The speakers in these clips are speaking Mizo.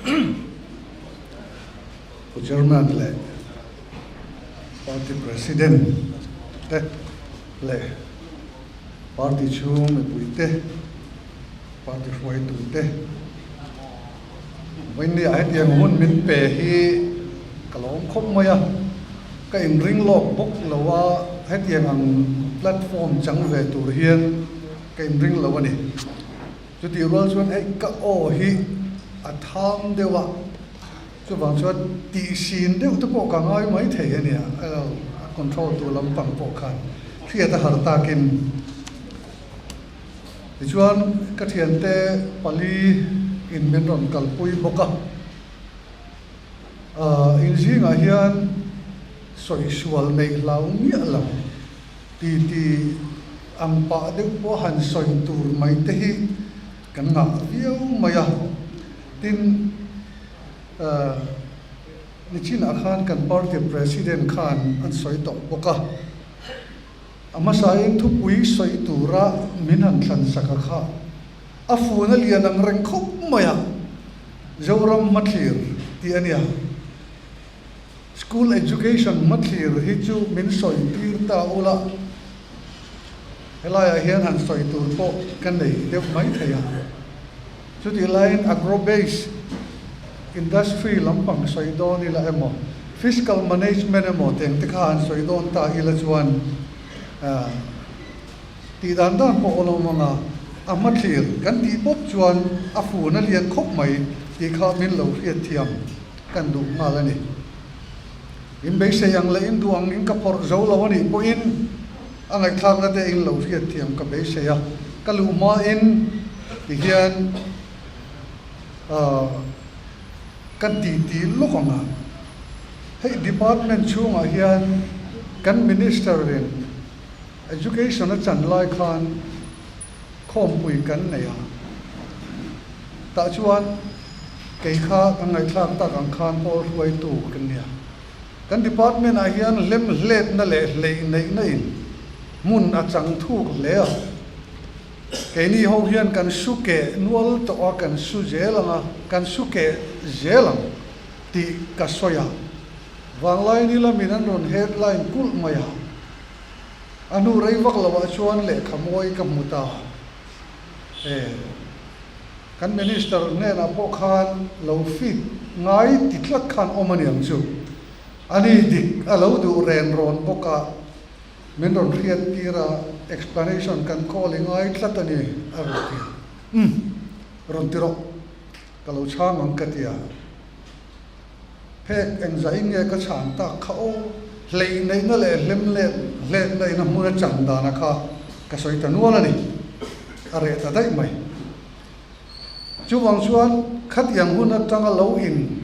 Pu Chairman leh Party President te leh Party chhung mipui te, Party hruaitu te vawinia hetiang hun min pe hi ka lawm khawp mai a, ka inring lawk bawk lo a, hetiang ang platform chang ve tur hian ka inring lo a ni. Chutih rual chuan hei ka aw hi a tham deuh a, chuvang chuan tihsin deuh te pawh ka ngai mai thei a nia, a control tu lampang pawh khan hriat a har takin. Tichuan ka thiante pali in min rawn kalpui bawk a, inzingah hian sawisual neih hlau miah lo. Titi ang pah deuh pawh han sawi tur mai te hi kan ngah viau mai a. Tin, nichinah khan kan party president khan an sawi tawh bawk a. A hmasain thupui sawi tura min han thlan sak a kha a fun a lian ang reng khawp mai a, Zoram hmathlir tih a nia. School education hmathlir hi chu min sawi tir ta ula, helaiah hian han sawi tur pawh ka nei deuh mai thei a. Chutih laiin agro base industry lampang sawi dawn ila emaw, fiscal management emaw teng te kha han sawi dawn ta ila chuan tih dan dan pawh awlawm anga a hmathlir kan tih pawp chuan a fun a lian khawp mai tih kha min lo hriatthiam. Kan duh nghal a ni. In beisei ang leh in duh ang in ka phawrh zo lo a nih pawhin a ngaihthlakna te in lo hriatthiam ka beisei a. Ka luh hmain tihian kan titi lawk ang a. Hei department chhungah hian kan minister in education a chan lai khan khawmpui kan nei a, tah chuan kei kha kan ngaihthlak tak ang khan pawl hruaitu kan nia. Kan department ah hian hlem hletna leh hleih neihna in hmun a chang thuk hle a, keini ho hian kan su keh nual tawh a, kan su zel ang a, kan su keh zel ang tih ka sawi a, Vanglaini lamin an rawn headline kulh mai a. A hnu rei vak lo ah chuan lehkha mawi ka hmu ta e. Kan Minister hnenah pawh khan lo fit ngai ti tlat khan awm a niang chu. A ni dik a lo duh ren rawn bawk a, min rawn hriat tir a, explanation kan call i ngai tlat a ni a rawn ti a. Umm, rawn ti rawh, ka lo chhang ang ka ti a. Phek engzah in nge ka chhan tak kha aw? Hleih neihna leh hlem let hletna in a hmun a chan dana kha ka sawi ta nual a ni. A reh ta daih mai. Chuvang chuan khatiang hun atanga lo in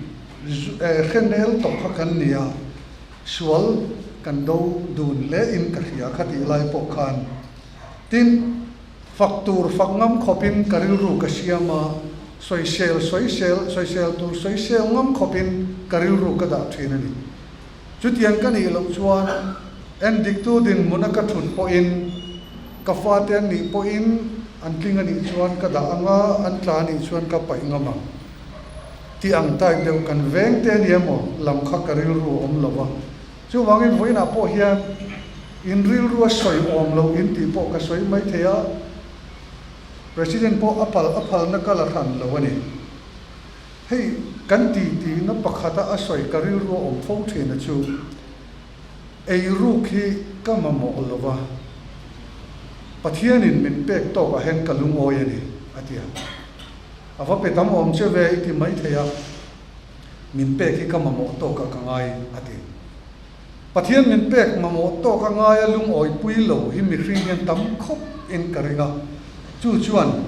hrenel tawh kha kan ni a, sual kan do dun hle in ka hria khatih lai pawh khan. Tin. Fak tur fak ngam khawpin ka rilru ka siam a, sawisel sawisel sawisel tur sawisel ngam khawpin ka rilru ka dah thin a ni. Chutiang ka nih loh chuan endiktu dinhmuna ka thut pawhin, ka fate an nih pawhin an tling a nih chuan ka dah ang a, an tla a nih chuan ka paih ngam ang tih ang type deuh kan veng te a ni emaw lam kha ka rilru a awm lo va. Chuvangin vawiinah pawh hian in rilru a sawi awm loh in tih pawh ka sawi mai thei a, President pawh a pal a phalna ka la hran lo a ni. Hei kan titihna pakhata a sawi ka rilru a awm fo thin a chu, eiruk hi ka mamawh lo va, Pathianin min pek tawkah hian ka lungawi a ni, a ti a. A va pe tam awm che ve i ti mai thei a. Min pek hi ka mamawh tawkah ka ngai, a ti. Pathian min pek mamawh tawka ngaia lungawipui lo hi mihring hian tam khawp in ka ring a, chu chuan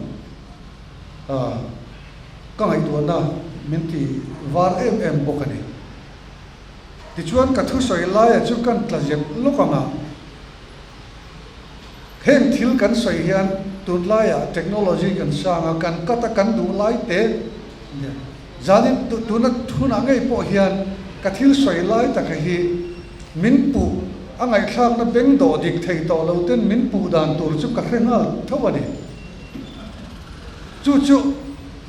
ka ngaihtuahna min ti var em em bawk a ni. Tichuan ka thusawi laia chu kan tla zep lawk ang a, heng thil kan sawi hian tunlaiah technology kan sang a, kan cut a, kan duh lai te Zanin tuna hunah ngei pawh hian ka thil sawi lai taka hi min puh a ngaihthlakna beng dawh dik thei tawh lo ten min puh dan tur chu ka hre nghal tho a ni. Chu chu.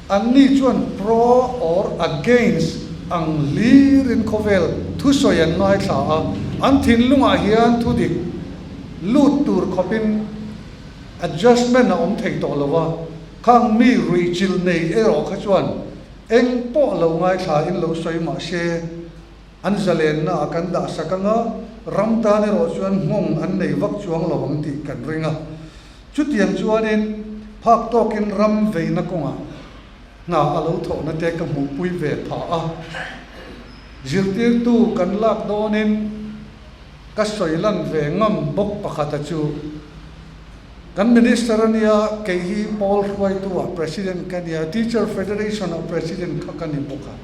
Anni chuan pro or against ang hlirin khawvel thusawi an ngaithla a, an thinlungah hian thudik lut tur khawpin adjustment a awm thei tawh lo a, khang mi ruihchilh nei erawh kha chuan eng pawh lo ngaithla in lo sawi mah se an zalenna ah kan dah sak anga ram tan erawh chuan nghawng an nei vak chuang lo ang tih kan ring a. Chutiang chuanin phak tawkin ram veina kawngah hna a lo thawhna te ka hmuhpui ve phah a. Zirtirtu kan lak dawnin ka sawi lan ve ngam bawk pakhata chu kan Minister a nia, kei hi pawl hruaitu ah President ka nia, Teacher Federation ah President kha ka ni bawk a,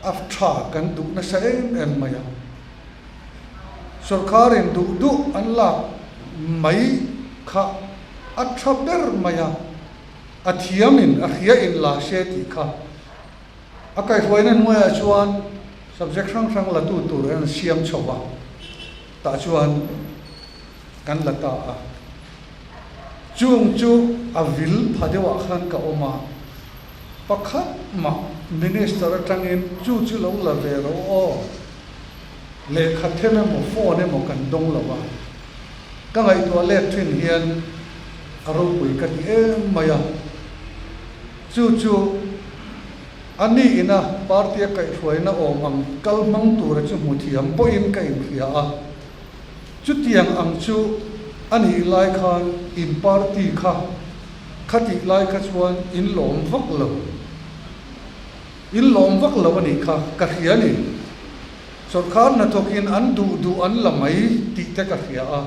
a tha kan duh nasa em em mai a. Sorkarin duh duh an lak mai kha a tha ber mai a, a thiamin a hria in la se tih kha a kaihruaina hnuaiah chuan subject hrang hrang la tu tur an siam chho a, tah chuan kan la ta a. Chung chu a vil pha deuhah khan ka awm a, pakhat mah minister atangin chu chu lo la ve ro aw. Lehkha them emaw phone emaw kan dawng lo a, ka ngaihtuah let thin hian a ropui ka ti em mai a. Chu chu a ni ina party a kaihhruaina awm ang kal hmang tura chu hmu thiam pawhin ka inhria a. Chutiang ang chu a nih lai khan in party kha khatih lai kha chuan in lawm vak lo. In lawm vak lo a nih kha, ka hria a ni. Sawrkar hnathawkin an duh duh an la mai tih te ka hria a,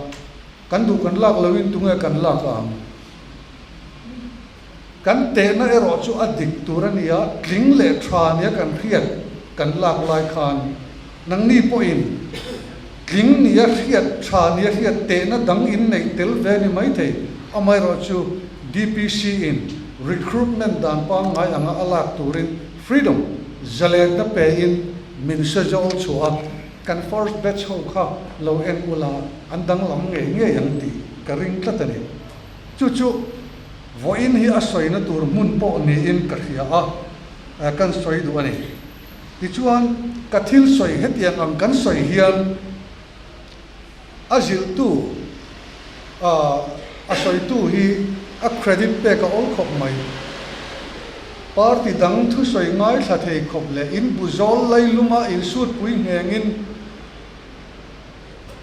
kan duh kan lak loin tunge kan lak ang? Kan tehna erawh chu a dik tur a nia, tling leh tha nia kan hriat kan lak lai khan nangni pawhin tling nia hriat tha nia hriat tehna dang in neih tel ve a ni maithei. Amaherawhchu DPC in recruitment dan pangngai anga a lak turin freedom zalenna pein min hre zawl chhuah a, kan first batch ho kha lo en ula an danglam ngei ngei ang tih ka ring tlat a ni. Chu chu vawiin hi a sawina tur hmun pawh niin ka hria a, kan sawi duh a ni. Tichuan ka thil sawi hetiang ang kan sawi hian A zilhtu, a sawitu hi a credit pek a awl khawp mai. Party dang thusawi ngaithla thei khawp leh in bu zawl lailuma insutpui nghengin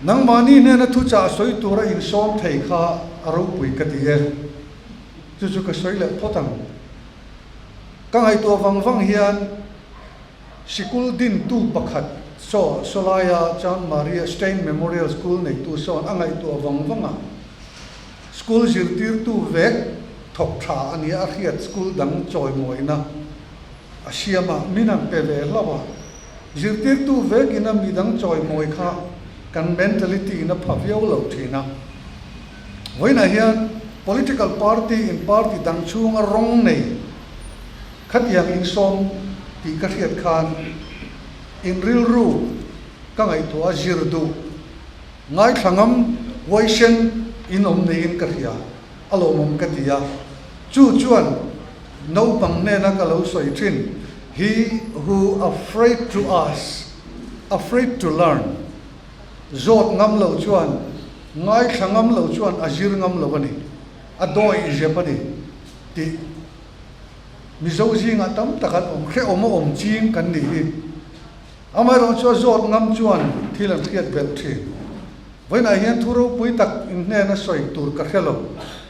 nangmahni hnena thuchah sawi tura insawm thei kha a ropui ka ti e. Chu chu ka sawi leh phawt ang. Ka ngaihtuah vang vang hian. Sikul dintu pakhat saw sawlaia Chan Maria Stein Memorial School neitu sawn a ngaihtuah vang vang a, school zirtirtu vek thawk tha a nia a hriat school dang chawimawina a siam a, min han pe ve hlauh a, zirtirtu vekin a midang chawimawi kha kan mentality in a pha viau lo thin a. Vawiinah hian political party in party dang chhunga rawng nei Khatiang insawm tih ka hriat khan in rilru ka ngaihtuah a zir duh ngaithla ngam huaisen in awm niin ka hria a lawmawm ka ti a, chu chuan naupang hnena ka lo sawi thin he who afraid to ask afraid to learn zawt ngam lo chuan ngaithla ngam lo chuan a zir ngam lo a ni a dawih zep a ni tih Mizo zingah tam tak an awm, hrehawm a awm ching kan nih hi. Amaherawh chu a zawt ngam chuan thil an hriat belh thin. Vawiinah hian thu ropui tak in hnena sawi tur ka hre lo,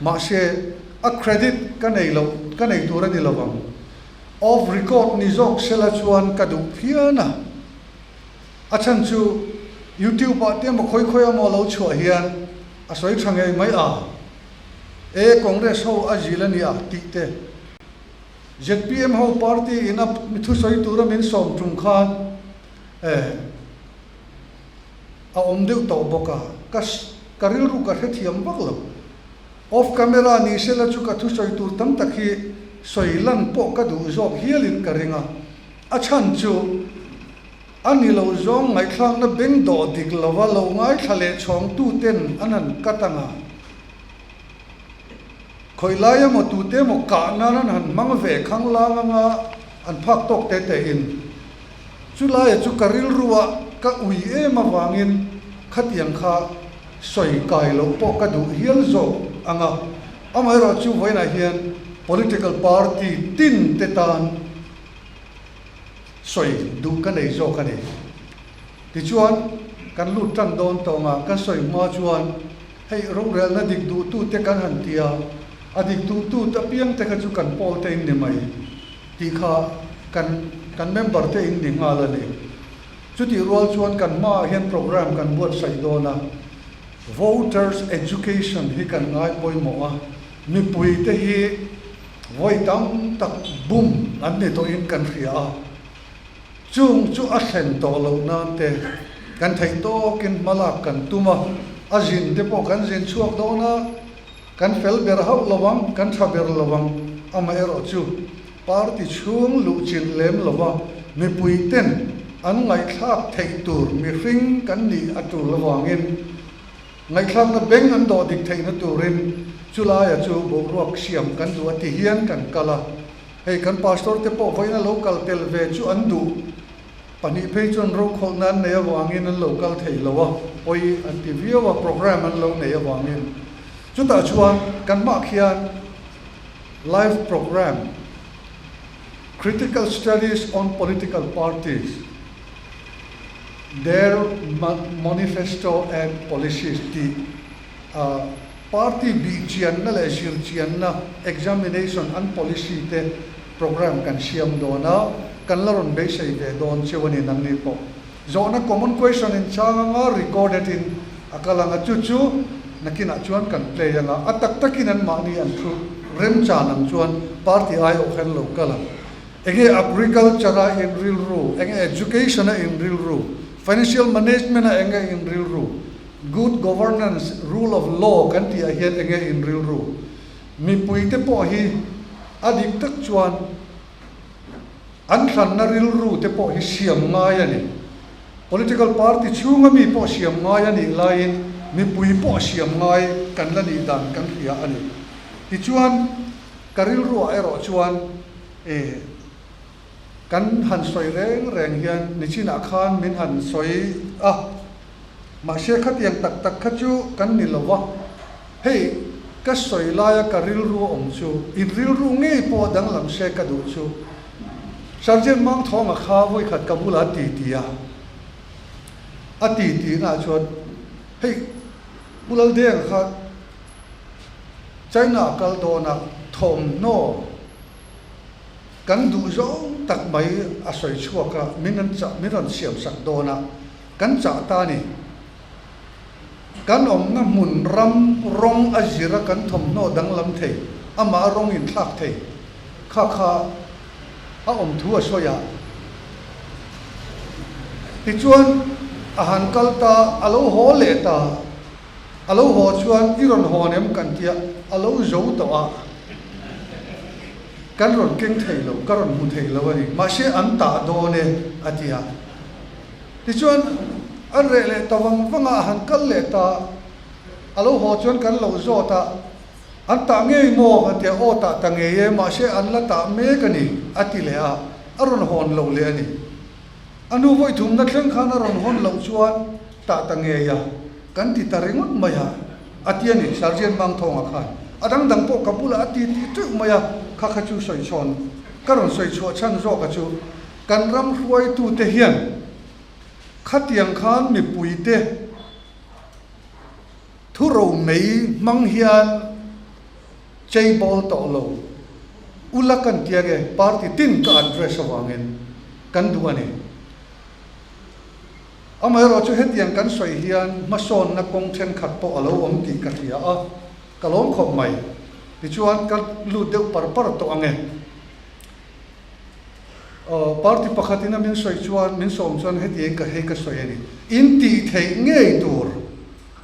mahse a credit ka nei lo, ka nei tur a ni lo ang. Off record ni zawk sela chuan ka duh phian a. A chhan chu YouTube ah te emaw khawi khawi emaw lo chhuah hian a sawi tha ngei mai a. E Congress ho a zil a nia tih te, zpm ho party in a thusawi tura min sawm tum khan e a awm deuh tawh bawk a, ka ka rilru ka hrethiam vak lo. Off camera ni sela chu ka thusawi tur tam tak hi sawi lan pawh ka duh zawk hialin ka ring a, a chhan chu a ni lo zawng ngaihthlakna beng dawh dik lova lo ngaithla leh chhawngtu ten an han cut ang a. Khawi lai emaw tute emaw kah nan an han hmang ve khanglang anga an phak tawk te te in. Chu laia chu ka rilru a ka ui em avangin khatiang kha sawi kai loh pawh ka duh hial zawk ang a. Amaherawh chu vawiinah hian political party tin te tan sawi duh ka nei zawk a ni. Tichuan kan lut tan dawn tawng a, kan sawi hma chuan hei rorelna dik duhtute kan han ti a, a dik duhtute apiang te kha chu kan pawl te in ni mai tih kha kan kan member te in ni nghal a ni. Chutih rual chuan kan hmaah hian programme kan buatsaih dawn a, voters education hi kan ngai pawimawh a, mipui te hi vawi tam tak bum an ni tawhin kan hria a. Chung chu a thlen tawh loh nan te kan theih tawkin hma lak kan tum a, a zin te pawh kan zin chhuak dawn a, kan fel ber hauh lo ang, kan tha ber lo ang. Amaherawh chu party chhung luh chilh lem lo va, mipui ten an ngaihthlak theih tur mihring kan nih a tul avangin ngaihthlakna beng an dawh dik theihna turin chulaia chu boruak siam kan duh a ti hian kan kal a. Hei kan pastor te pawh vawiin a lo kal tel ve chu an duh. Pahnih phei chuan rokhawlhna an nei avangin an lo kal thei lo a, pawi an ti viau a, programme an lo nei avangin. Chutah chuan kan hmah khian live programme, Critical Studies on Political Parties, Their Manifesto and Policies tih a, Party bihchianna leh zirchianna, examination, an policy te programme kan siam dawn a, kan la rawn beisei ve dawn cheu a ni nangni pawh. Zawhna common question in chang anga recorded in a kal anga chu chu nakinah chuan kan play anga a tak takin an mahni an thu remchan ang chuan party aiawh khan lo kal ang. Enge agriculture a in rilru, enge education a in rilru, financial management a enge in rilru, Good governance, rule of law kan tih ah hian enge in rilru? Mipui te pawh hi a dik tak chuan an thlanna rilru te pawh hi siam ngai a ni. Political party chhunga mi pawh siam ngai a nih laiin mipui pawh siam ngai kan la nih dan kan hria a ni. Tichuan ka rilru ah erawh chuan e kan han sawi reng reng hian nichinah khan min han sawi a. Mahse khatiang tak tak kha chu kan ni lo va, hei ka sawi laia ka rilru a awm chu, in rilru ngei pawh a danglam se ka duh chu. Sergeant Mangthawnga kha vawikhat ka bulah a ti ti a, a ti ti naah chuan hei Pu Laldenga kha China a kal dawn a, thawmhnaw kan duh zawng tak mai a sawi chhuak a, min rawn siam sak dawn a. Kan chah ta ni. Kan awmna hmun ram rawng a zir a kan thawmhnaw danglam thei, amah rawng inthlak thei kha kha a awm thu a sawi a. Tichuan a han kal ta, a lo haw leh ta. A lo haw chuan i rawn hawn em kan tia, a lo zo tawh a. Kan rawn keng thei lo, ka rawn hmu thei lo a ni. Mahse an tah dawn e a ti a. Tichuan, an reh leh ta vang vang a, a han kal leh ta. A lo haw chuan kan lo zawt a, An tah ngei maw? a ti a, Aw tah ta ngei e, mahse an la tah mek a ni, a ti leh a, a rawn hawn lo leh a ni. A nu vawi thumna thleng khan a rawn hawn loh chuan tah ta ngei a, kan ti ta ringawt mai a, a ti a ni, Sergeant Mangthawnga khan. A dang dang pawh ka bulah a ti ti teuh mai a, kha kha chu sawi chhawn ka rawn sawi chhuah chhan zawk a chu. Kan ram hruaitute hian khatiang khan mipuite thuro mei hmang hian chei bawl tawh lo ula kan tia nge party tin ka address avangin kan duh a ni. Amaherawhchu hetiang kan sawi hian hmasawnna kawng thenkhat pawh a lo awm tih ka hria a, ka lawm khawp mai. Tichuan ka lut deuh par par tawh ang e. Party pakhatin a min sawi chuan, min sawm chuan hetiang ka hei ka sawi a ni. In tih theih ngei tur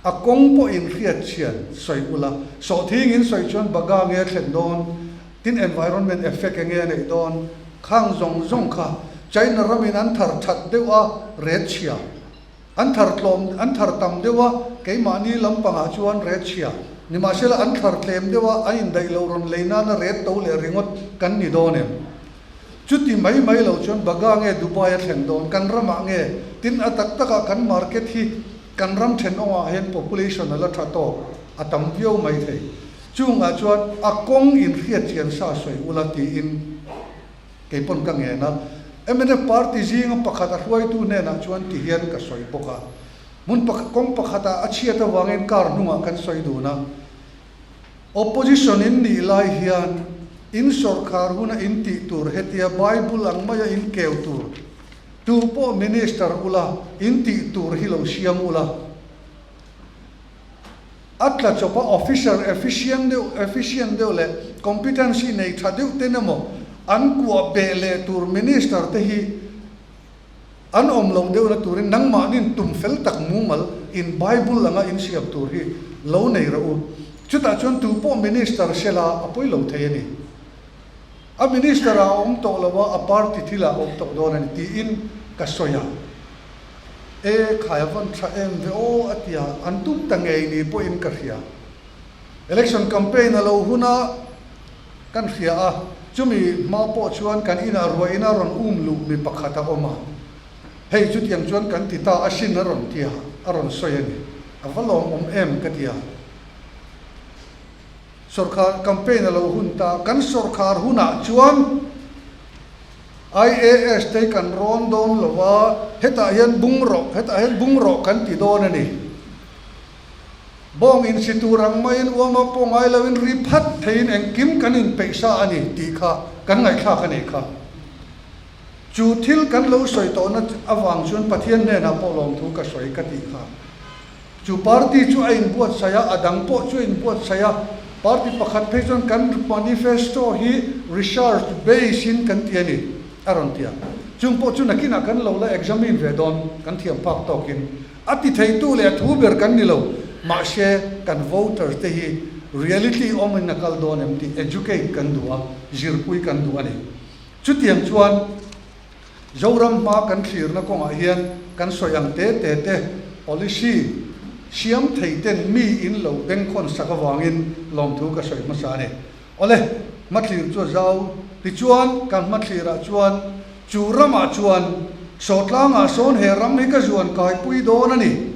a kawng pawh in hriat chhian sawi ula. Sawhthing in sawi chuan baga nge a thlen dawn, tin environment effect enge a neih dawn, khang zawng zawng kha China ramin an thar that deuh a ret chhia, an thar tlawm, an thar tam deuh a keimahni lampangah chuan ret chhia. Nimahsela an thlar tlem deuh a, an indaih loh rawn lei nana ret to leh ringawt kan ni dawn em? Chuti mai mai lo chuan Baga nge Dubai a thlen dawn, kan ramah nge? Tin, a tak takah kan market hi kan ram thenawngah hian population a la tha tawk, a tam viau mai thei. Chungah chuan a kawng inhriat chian sa sawi ula tiin kei pawn ka ngen a. Mnf party zinga pakhat a hruaitu hnenah chuan ti hian ka sawi bawk a. Hmun pakhat kawng pakhatah a chhiat avangin car hnungah kan sawi dun a. Opposition in nih lai hian in sawrkhar huna in tih tur hetia Bible ang maia in keu tur tu pawh minister ula in tih tur hi lo siam ula. A tla chawp a officer efficient deuh efficient deuh leh competency nei tha deuh ten emaw an kuah beh leh tur minister te hi An awm loh deuhna turin nangmahnin tum fel tak mumal in Bible anga in siam tur hi lo nei rawh u. Chutah chuan tu pawh Minister sela a pawi lo thei a ni. A Minister ah a awm tawh lo a, a party thil ah a awm tawh dawn a ni tiin ka sawi a. E khai a vawn tha em ve aw a ti a, an tum ta ngei ni pawhin ka hria. Election campaign a lo hun a. Kan hria a, chumi hma pawh chuan kan inah ruahin a rawn um luh mi pakhat a awm a, hei chutiang chuan kan ti ta asin a rawn ti a, a rawn sawi a ni. A va lawmawm em ka ti a. Sawrkhar campaign a lo hun ta, kan sawrkhar hunah chuan IAS te kan rawn dawn lo a, hetah hian bung rawh, hetah hian bung rawh kan ti dawn a ni. Bawng insi tur ang maiin uama pawh ngai loin ri phat theiin engkim kan inpeih sa a ni tih kha kan ngaihthlak a nih kha. Chu thil kan lo sawi tawhna avang chuan Pathian hnenah pawh lawmthu ka sawi ka tih kha. Chu party chu a inbuatsaih a, a dang pawh chu a inbuatsaih a, party pakhat phei chuan kan manifesto hi research base in kan ti a ni a rawn ti a. Chung pawh chu nakinah kan lo la examine ve dawn kan thiam phak tawkin. A ti theitu leh a thu ber kan ni lo, mahse kan voters te hi reality awmin a kal dawn em tih educate kan duh a, zirpui kan duh a ni. Chutiang chuan Zoram hma kan thlirna kawngah hian kan sawi ang te te te policy siam thei ten mi in lo bengkhawn sak avangin lawmthu ka sawi hmasa a ni. Awle, hmathlir chu a zau. Tichuan, kan hmathlirah chuan, chu ramah chuan, Sawtlangah sawn he ram hi ka zuan kaipui dawn a ni,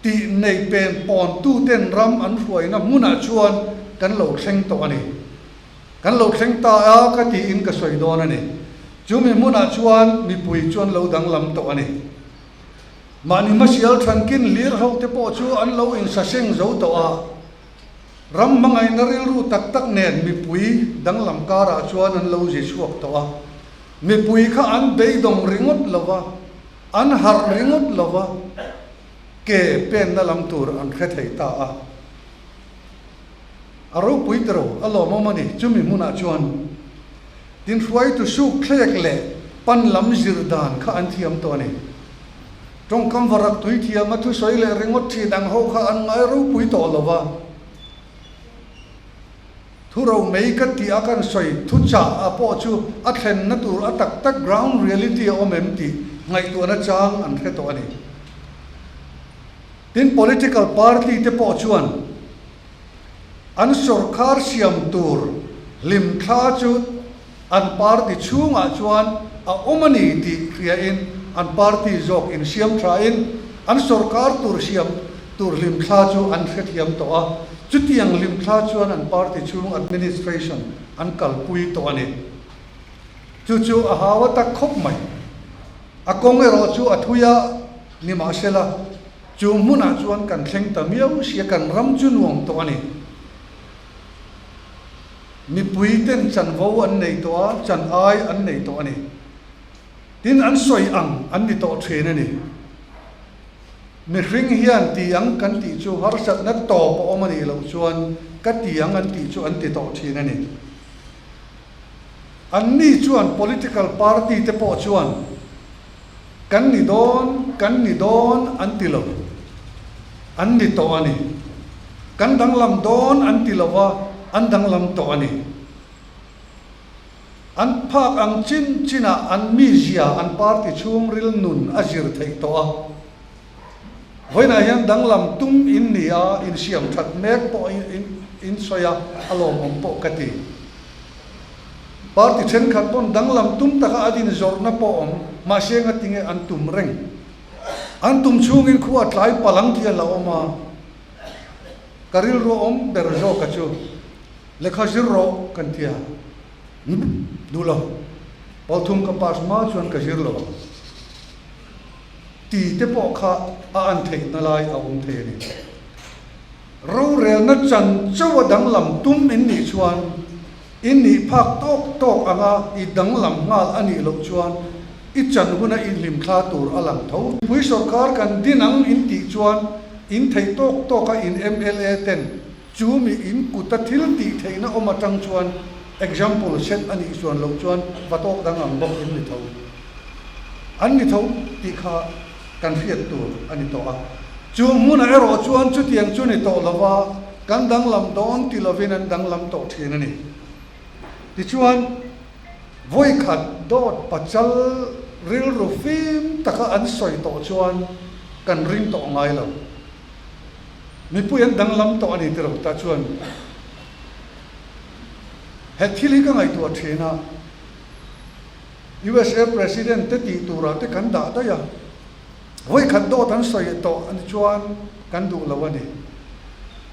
tih nei pen pawntuten ram an hruaina hmunah chuan kan lo thleng tawh a ni. Kan lo thleng ta a ka tiin ka sawi dawn a ni. Chumi hmunah chuan mipui chu an lo danglam tawh a ni. Mahni hmasial thankin hlir ho te pawh chu an lo insaseng zo tawh a. Ram hmangaihna rilru tak tak nen mipui danglam karah chuan an lo zi chhuak tawh a. Mipui kha an beidawng ringawt lo va, an harh ringawt lo va, ke penna lam tur an hre thei ta a. A ropui tiro, a lawmawm a ni. Chumi hmunah chuan tin hruaitu suk thlek leh pan lam zir dan kha an thiam tawh a ni. Tawngkam varak tui thiam a thusawi leh ringawt thin ang ho kha an ngai ropui tawh lo va. Thu ro mei ka tih a kan sawi thuchah a pawh chu a thlenna tur a tak tak ground reality a awm em tih ngaihtuahna chang an hre tawh a ni. Tin political party te pawh chuan an sawrkhar siam tur hlimthla chu An party chhungah chuan a awm a ni tih hriain an party zawk insiam thain an sorkar tur siam tur hlimthla chu an hrethiam tawh a, chutiang hlimthla chuan an party chhung administration an kalpui tawh a ni. Chu chu a hau a tak khawp mai. A kawng erawh chu a thui a, nimahsela chu hmunah chuan kan thleng ta miau sia kan ram chu nuam tawh a ni. Mipui ten chanvo an nei tawh a, chan ai an nei tawh a ni. Tin, an sawi ang an ni tawh thin a ni. Mihring hian ti ang kan tih chu harsatna tawp a awm a nih loh chuan ka ti ang an tih chu an ti tawh thin a ni. Anni chuan political party te pawh chuan Kan ni dawn, kan ni dawn an ti lo. An ni tawh a ni. Kan danglam dawn an ti lo va, an danglam tawh a ni. An phak ang chin chinah an mizia, an party chhungril nun a zir theih tawh a. Vawiinah hian danglam tum in ni a, insiam that mek pawh in. in sawi a, a lawmawm pawh ka ti. Party thenkhat pawn danglam tum taka an inzawrhna pawh awm, mahse ngatinge an tum reng. An tum chhungin khua tlai palang tih a la awm a, ka rilru awm ber zawka chu lehkha zir rawh kan ti a, duh lo, Pawl thum ka pass hma chuan ka zir lo ang ti te pawh kha a an theihna lai a awm thei a ni. Rorelna chan chauh a danglam tum in nih chuan in nih phak tawk tawk anga i danglam nghal a nih loh chuan i chan huna i hlimthla tur a lang tho. Mipui sawrkar kan din ang in tih chuan in theih tawk tawka in mla ten chu mi in kuta thil tih theihna awm atang chuan example set a nih chuan loh chuan va tawk dang ang bawk in ni tho. An ni tho tih kha kan hriat tur a ni tawh a. Chu hmunah erawh chuan chutiang chu ni tawh lova kan danglam dawn ti lovin an danglam tawh thin a ni. Tichuan, vawikhat dawt pachal rilru fim taka an sawi tawh chuan kan ring tawh ngai lo. Mipui an danglam tawh a ni tiro ta chuan he thil hi ka ngaihtuah thin a. USA President te tih turah te kan dah daih a, vawikhat dawt an sawi tawh a ni chuan kan duh lo a ni.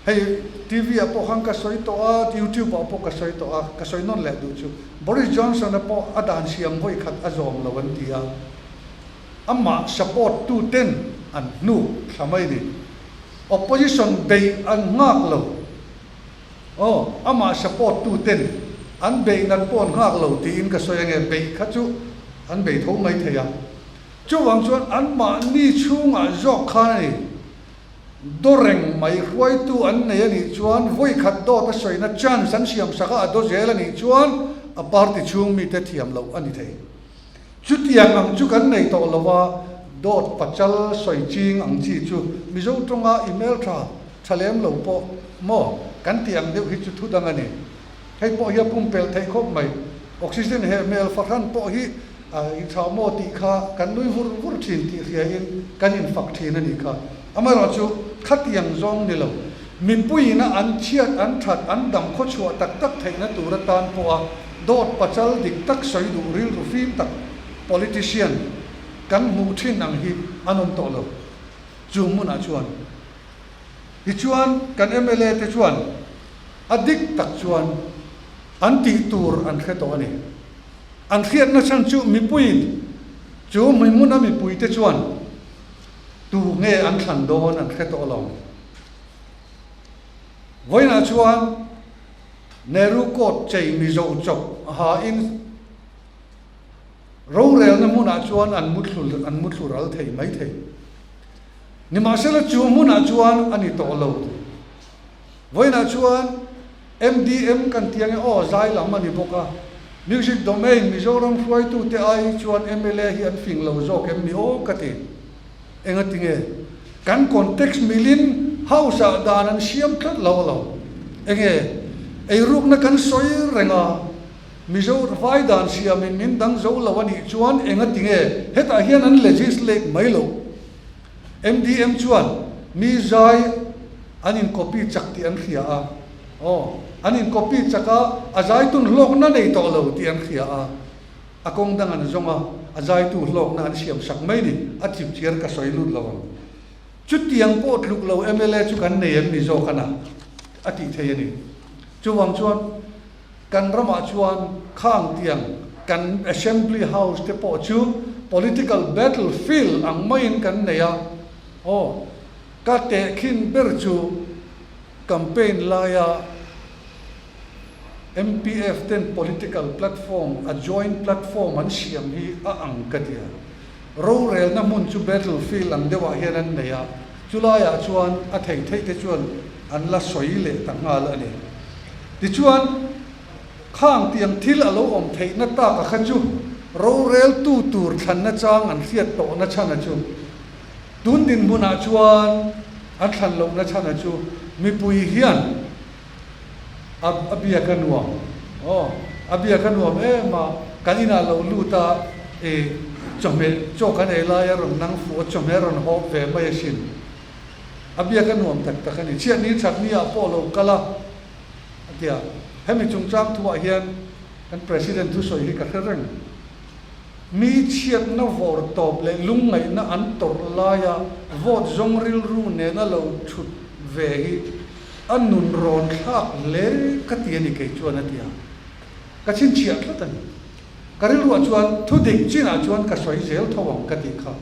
Hei TV ah pawh khan ka sawi tawh a, YouTube ah pawh ka sawi tawh a, ka sawi nawn leh duh chu Boris Johnson a pawh a dan siam vawikhat a zawm lo an ti a, amah support tu ten an hnuk thla mai ni. Opposition beih an nghak lo. Aw, amah support tu ten an beih nat pawh an nghak lo tiin ka sawi ange, beih kha chu an bei tho mai thei a. Chuvang chuan anmahni chhungah zawk khan a ni, daw reng mai hruaitu an nei a nih chuan vawikhat dawt a sawina chance an siam sak a, a daw zel a nih chuan a party chhung mite thiam loh a ni thei. Chutiang ang chu kan nei tawh lo a, dawt pachal sawi ching ang chi chu Mizo tawnga email tha tha lem lo pawh maw kan tih ang deuh hi chu thu dang a ni. Hei pawh hi a pumpelh theih khawp mai. Oxygen heh hmel fahran pawh hi i tha maw tih kha kan nui vur vur thin tih hriain kan infak thin a nih kha. Amaherawhchu khatiang zawng ni lo. Mipuiina an chhiat, an that, an dam khawchhuah tak tak theihna tur atan pawha dawt pachal dik tak sawi duh rilru fim tak politician kan hmuh thin ang hi an awm tawh lo. Chu hmunah chuan tichuan kan mla te chuan a dik tak chuan an tih tur an hre tawh a ni. An hriatna chhan chu mipuiin chu hmuihmuna mipuite chuan Tu nge an thlan dawn an hre tawh lo. Vawiinah chuan Nehru coat chei Mizo chawp hain rorelna hmunah chuan an muthlu an muthlu ral thei mai thei. Nimahsela chu hmunah chuan a ni tawh lo. Vawiinah chuan MDM kan ti ange aw zai lam a ni bawk a, Music Domain Mizoram hruaitute ai chuan mla hi an fing lo zawk em ni aw ka ti. Engati nge? Kan context milin House ah dan an siam tlat lo a lo. Enge? Eirukna kan sawi reng a, Mizo vai dan siamin min dang zo lo a nih chuan engati nge hetah hian an legislate mai lo? MDM chuan mi zai an in copy chak tih an hria a, aw, an in copy chak a, a zaitun hlawkna nei tawh lo tih an hria a, a kawng dang an zawng a, a zaitu hlawkna an siam sak mai ni, a chip chiar ka sawi lut lo ang. Chutiang pawh tluk lo mla chu kan nei em ni zawk ana a tih thei a ni. Chuvang chuan kan ramah chuan khang tiang kan Assembly House te pawh chu political battle field ang maiin kan nei a, aw, ka tehkhin ber chu campaign laia MPF ten political platform a joint platform an siam hi a ang ka ti a, rorelna hmun chu battle field ang deuhah hian an nei a, chulaiah chuan a thei theih te chuan an la sawi leh ta nghal a ni. Tichuan, khang tiang thil a lo awm theihna taka kha chu roreltu tur thlanna chang an hriat tawhna chhana chu tun dinhmunah chuan an thlan lohna chhana chu mipui hian a a biak a nuam aw a biak a nuam em a kan inah lo lut a ih chawhmeh chaw kan ei lai a rawn nang fuh a chawhmeh a rawn hawp ve mai asin a biak a nuam tak tak a ni chhiatni thatni ah pawh lo kal a. ti a. Hemi chungchang thuah hian kan President thusawi hi ka hre reng. Mi chhiatna vawr tawp leh lungngaihna an tawrh laia vote zawng rilru nena lo thut ve hi a nun rawn thlak hle ka ti a ni kei chuan a ti a. Ka chhinchhiah tlat a ni. Ka rilruah chuan thu dik chinah chuan ka sawi zel tho ang ka tih kha.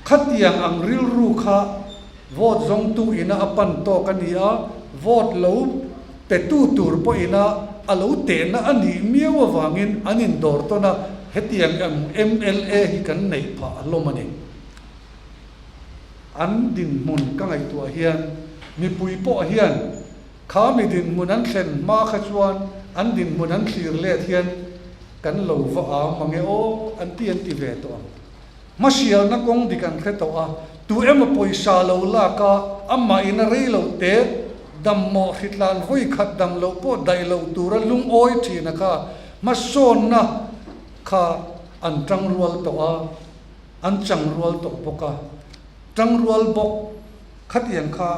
Khatiang ang rilru kha vote zawngtu ina a pan tawk a ni a, vote lo petu tur pawh ina a lo tehna a nih miau avangin an indawr tawn a, hetiang ang mla hi kan neih phah hlawm a ni. An dinhmun ka ngaihtuah hian mipui pawh hian kha mi dinhmun an thlen hma kha chuan an dinhmun an thlir let hian kan lo va ang mange aw an ti an ti ve tawh ang. Hmasialna kawng dik an hre tawh a, tu emaw pawisa lo lak a, amah in a rei loh te, dammawh hritlan vawi khat dam loh pawh daih loh tura lungawi thina kha hmasawnna kha an tangrual tawh a, an changrual tawh bawk a, tangrual bawk. Khatiang kha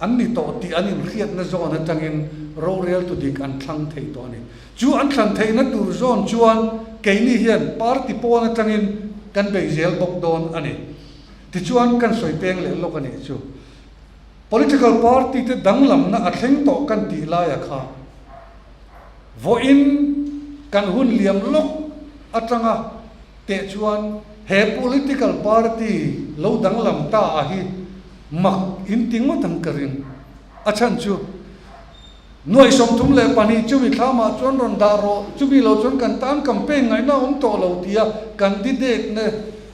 an ni tawh tih an inhriatna zawn atangin roreltu dik an thlang thei tawh a ni. Chu an thlan theihna tur zawn chuan keini hian party pawn atangin kan bei zel bawk dawn a ni. Tichuan kan sawi peng leh lawk a nih chu. Political party te danglamna a thleng tawh kan tih laia kha vawiin kan hun liam lawk atanga Teh chuan he political party lo danglam ta a hi mak in ti ngawt ang ka ring. A chhan chu nuaih 32 chumi thlamah chuan rawn dah rawh, chumi lo chuan kan tan campaign ngaihna a awm tawh lo tia candidate ne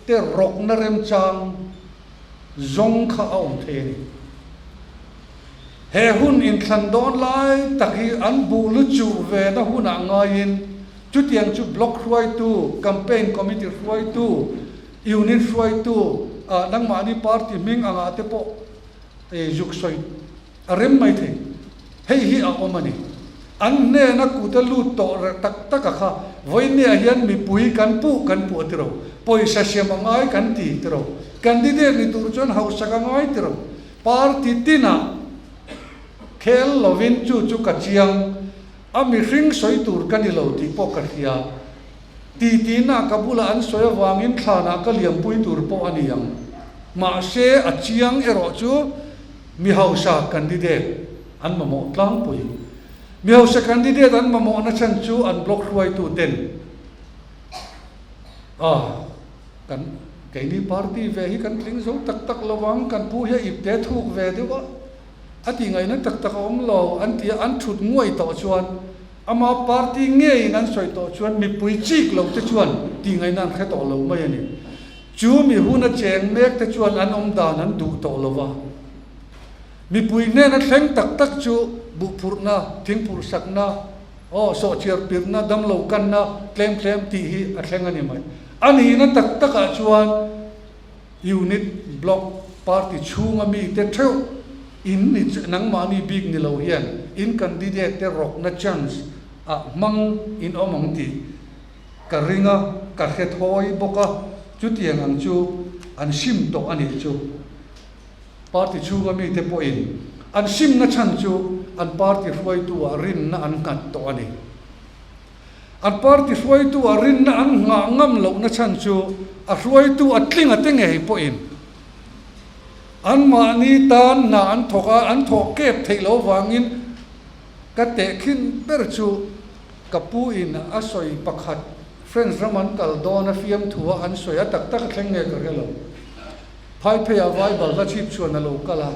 te rawkna remchang zawng kha a awm thei a ni. He hun inthlan dawn lai tak hi an buh lu chuh ve na hunah ngaiin chutiang chu block hruaitu, campaign committee hruaitu, unit hruaitu ah nangmahni party hming angah te pawh zuk sawi a rem mai thei. Hei hi a awm a ni. An hnena kut a lut tawh reh tak tak a kha vawinia hian mipui kan puh kan puh a tiro, pawisa siam a ngai kan ti tiro, candidate ni tur chuan hausak a ngai tiro, party tinah khel lovin chu chu ka chiang a mihring sawi tur ka ni lo tih pawh ka hria. Titi-na ka bulah an sawi avangin thlanah ka liampui tur pawh a ni ang. Mahse a chiang erawh chu Mi hausa candidate an mamawh tlangpui. Mi hausa candidate an mamawhna chhan chu an block hruaitu ten a kan keini party ve hi kan tling zo tak tak lo ang, kan pu hi a ipte thuk ve deuh a, a tih ngaihna tak tak a awm lo an ti a, an thut nguai tawh chuan ama party ngeiin an sawi tawh chuan mipui chik lo te chuan tih ngaihna an hre tawh lo mai a ni. Chu mi huna cheng mek te chuan an awm dan an duh tawh lo va. Mipui hnena thleng tak tak chu buhphurhna, thingphurhsakna, aw, sawhchiar pirhna, damlo kanna tlem tlem tih hi a thleng a ni mai. A nihna tak takah chuan unit, block, party chhunga mite theuh in ni nangmahni bik ni lo hian in candidate te rawkna chance ah hmang in awm ang tih Ka ring a, ka hre thawi bawk a, chutiang ang chu an sim tawh a nih chu. Party chhunga mite pawhin an simna chhan chu an party hruaitu-ah rinna an nghat tawh a ni. An party hruaitu-ah rinna an nghah ngam lohna chhan chu a hruaitu a tling a te ngei pawhin anmahni tan hna an thawk a, an thawh kep theih loh avangin ka tehkhin ber chu Ka pu in a sawi pakhat French ram an kal dawn a fiamthu a an sawi a tak tak a thleng nge ka hre lo. Phaiphei ah vai balhla chhip chhuan a lo kal a.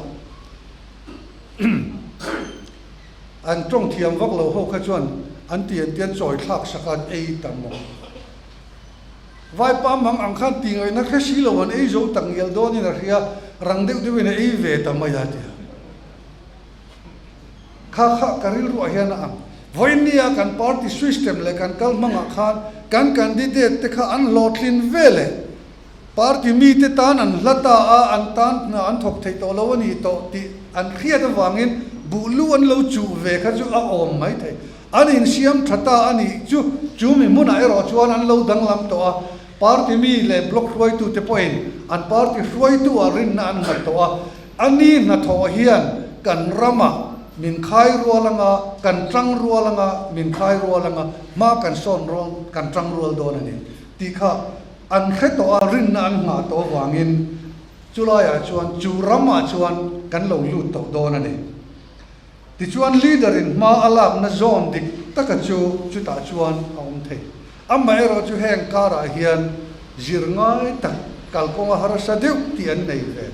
An tawng thiam vak lo ho kha chuan an ti an tian chawi thlak sak a an ei ta maw. Vaipa mang ang khan ti ngaihna hre si lo an ei zo tak ngial dawn in a hria rang deuh deuh in a ei ve ta mai a tia. Kha kha ka rilruah hian a ang. Vawinia kan party system leh kan kal hmangah khan kan candidate te kha an hlawhtlin ve leh party mite tan an hla ta a, an tan hna an thawk thei tawh lo a ni tawh tih an hriat avangin buh lu an lo chuh ve kha chu a awm mai thei. An insiam tha ta a nih chu chu mi hmunah erawh chuan an lo danglam tawh a, party mi leh block hruaitute pawhin an party hruaitu-ah rinna an nghat tawh a, a ni hnathawh hian kan ramah. min khai rual anga, kan tang rual anga, min khai rual anga, hma kan sawn rawn kan tang rual dawn a ni tih kha an hre tawh a, rinna an nghah tawh avangin chulaiah chuan chu ramah chuan kan lo lut tawh dawn a ni. Tichuan leader in hma a lakna zawn dik taka chu chutah chuan a awm thei. Amaherawh chu heng karah hian zir ngai tak kalkawnga harsa deuh tih an nei ve.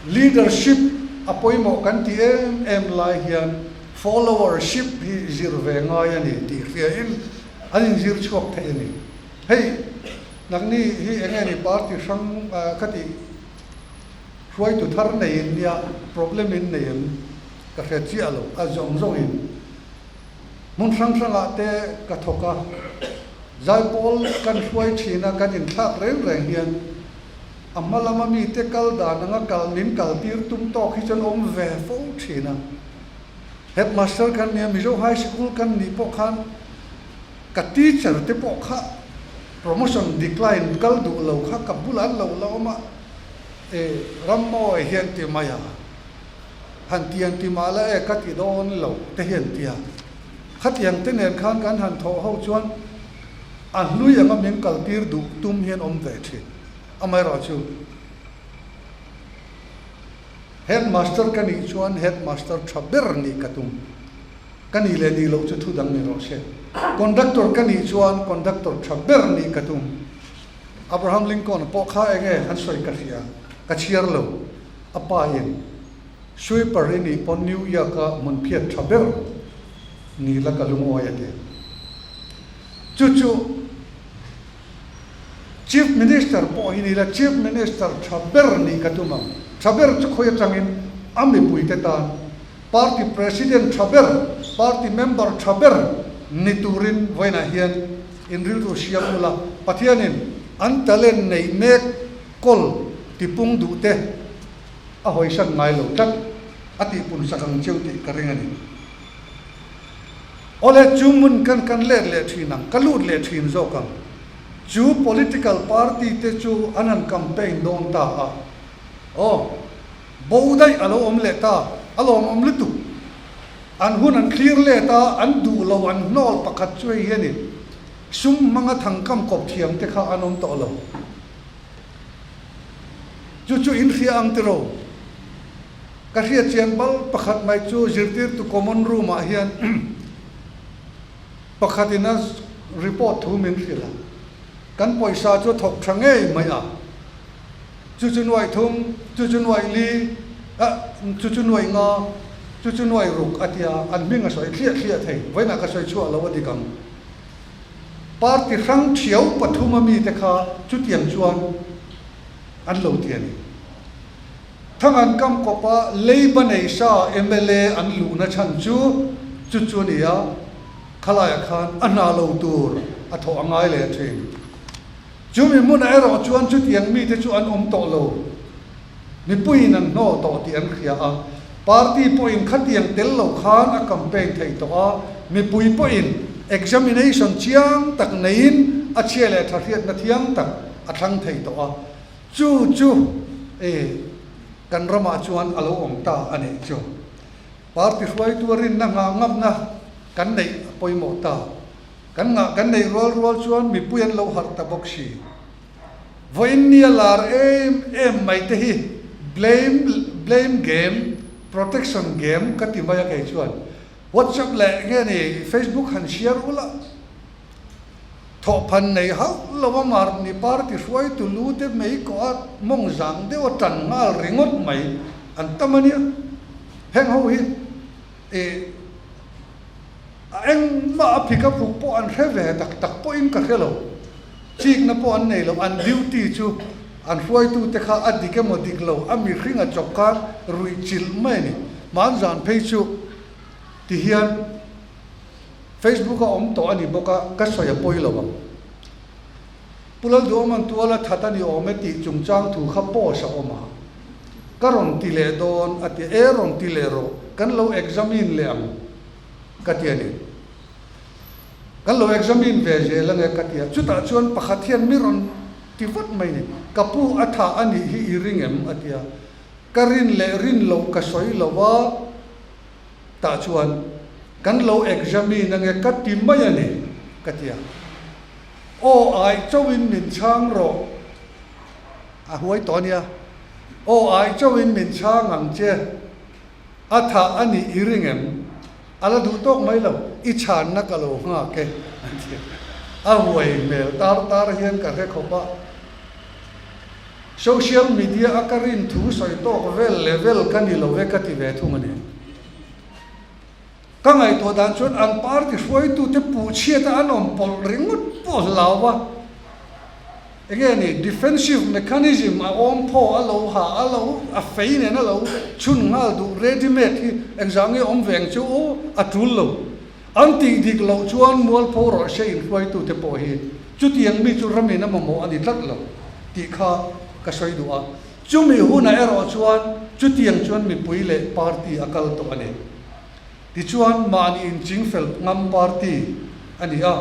Leadership a pawimawh kan ti em em lai hian followership hi zir ve ngai a ni tih hriain an inzir chhuak thei a ni. Hei nangni hi eng nge ni party hrang ka tih hruaitu thar neiin nia problem in nei em ka hre chiah lo a zawng zawngin hmun hrang hrangah te ka thawk a, zaipawl kan hruai thin a kan inthlak reng reng hian A hma lama mite kal dan anga kal min kal tir tum tawk hi chuan awm ve fo thin a. Headmaster kan nia, Mizo High Sikul kan nih pawh khan ka teacher te pawh kha promotion decline kal duh lo kha ka bulah an lo la awm a, e Rammawi hian ti mai a, han ti an ti mah la e ka ti dawn lo te hi an ti a. Khatiang te nen khan kan han thawh ho chuan a hlui anga min kal tir duh tum hian awm ve thin. Amaherawhchu, Headmaster ka nih chuan Headmaster tha ber nih ka tum. Ka nih leh nih loh chu thu dang ni rawh se. Conductor ka nih chuan Conductor tha ber nih ka tum. Abraham Lincoln pawh kha eng nge an sawi ka hria, ka chhiar lo. A pa in Sweeper i nih pawn New York-a hmun phiat tha ber ni la ka lungawi a ti. Chu chu. Chief Minister pawh hi ni la, Chief Minister tha ber nih ka tum ang. Tha ber chu khawi atangin a mipuite tan Party President tha ber, Party member tha ber ni turin vawiinah hian in rilru siam ula, Pathianin an talent neih mek kawl tipung duhte a hawisan ngai lo tlat a tihpun sak ang cheu tih ka ring a ni. Awle, chu hmun kan kan let leh thin ang, ka lut leh thin zawk ang. Chu political party te chu an han campaign dawn ta a. Aw, bo daih a lo awm leh ta, a lawmawm lutuk. An hun an thlir let a, an duh lo, an hnawl pakhat chu hei hi a ni. Sum hmanga thangkam kawp thiam te kha an awm tawh lo. Chu chu in hria ang tiraw? Ka hriat chian bal pakhat mai chu zirtirtu common room ah hian pakhatin a report thu min hrilh a, kan pawisa chu a thawk tha ngei mai a, chu chu nuaih thum, chu chu nuaih li, ah chu chu nuaih nga, chu chu nuaih ruk a tia, an hming a sawi thliah thliah thei, vawiinah ka sawi chhuah lo a dik ang. Party hrang thiau pathum a mite kha chutiang chuan an lo ti a ni. Thangan kam kawpa Leiba nei sa mla an luhna chhan chu chu chu a ni a, khalaiah khan a hna lo tur a thawh a ngai leh thin. Chumi hmunah erawh chuan chutiang mite chu an awm tawh lo. Mipuiin an hnawl tawh tih an hria a, party pawhin khatiang tel lo khan a campaign thei tawh a, mipui pawhin examination chiang tak neiin a chhia leh tha hriatna thiang tak a thlang thei tawh a, chu chu e kan ramah chuan a lo awm ta a nih chu. Party hruaitu a rinna nghah ngamna kan neih a pawimawh ta. Kan nghah kan neih rual rual chuan mipui an lo harh ta bawk si. Vawiin nia lar em em mai te hi blame blame game, protection game ka ti mai a kei chuan WhatsApp leh nge ni Facebook han share ula thawhphan nei hauh lo a marni party hruaitu lu te mei kawh a mawng zang deuh a tan nghal ringawt mai an tam a nia heng ho hi ih A engmah a phik a phuk pawh an hre ve tak tak pawhin ka hre lo. Chikna pawh an nei lo. An duty chu an hruaitute kha a dik emaw dik lo, a mihring a chawp khan ruih chilh mai a ni. Hmanzan phei chu tihian Facebook a awm tawh a ni bawk a, ka sawi a pawi lo ang. Pu Lalduhawman tuala that a ni awm e tih chungchang thu kha post a awm a, ka rawn ti leh dawn a ti e, rawn ti leh rawh, kan lo examine leh ang. Ka ti a ni. Kan lo examine ve zel ange ka ti a, chutah chuan pakhat hian mi rawn ti vat mai ni, ka pu a tha a nih hi i ring em? a ti a, ka rin leh rin loh ka sawi lo a. Tah chuan kan lo examine ange ka ti mai a ni, ka ti a. Aw ai chauhin min chhang rawh, a huai tawh a nia. Aw ai chauhin min chhang ang che, a thah a nih i ring em? A la duh tawk mai lo, i chhanna ka lo nghak e, a ti a. A huai hmel tar tar hian ka hre khawp a. Social media a ka rin thu sawi tawk vel level ka ni lo e ka ti ve thung a ni. Ka ngaihtuah dan chuan an party hruaitute puh chhiat a an awm pawlh ringawt pawh hlau a, enge ni defensive mechanism a awm phaw a lo ha a lo a fei nen a lo chhun nghal duh ready made hi engzah nge awm ve ang chu aw a tul lo. An tih dik loh chuan mualpho rawh se inhruaitute pawh hi chutiang mi chu ramin a mamawh a ni tlat lo tih kha ka sawi duh a. Chumi hunah erawh chuan chutiang chuan mipui leh party a kal tawh a ni. Tichuan mahni inchingfel ngam party a ni a,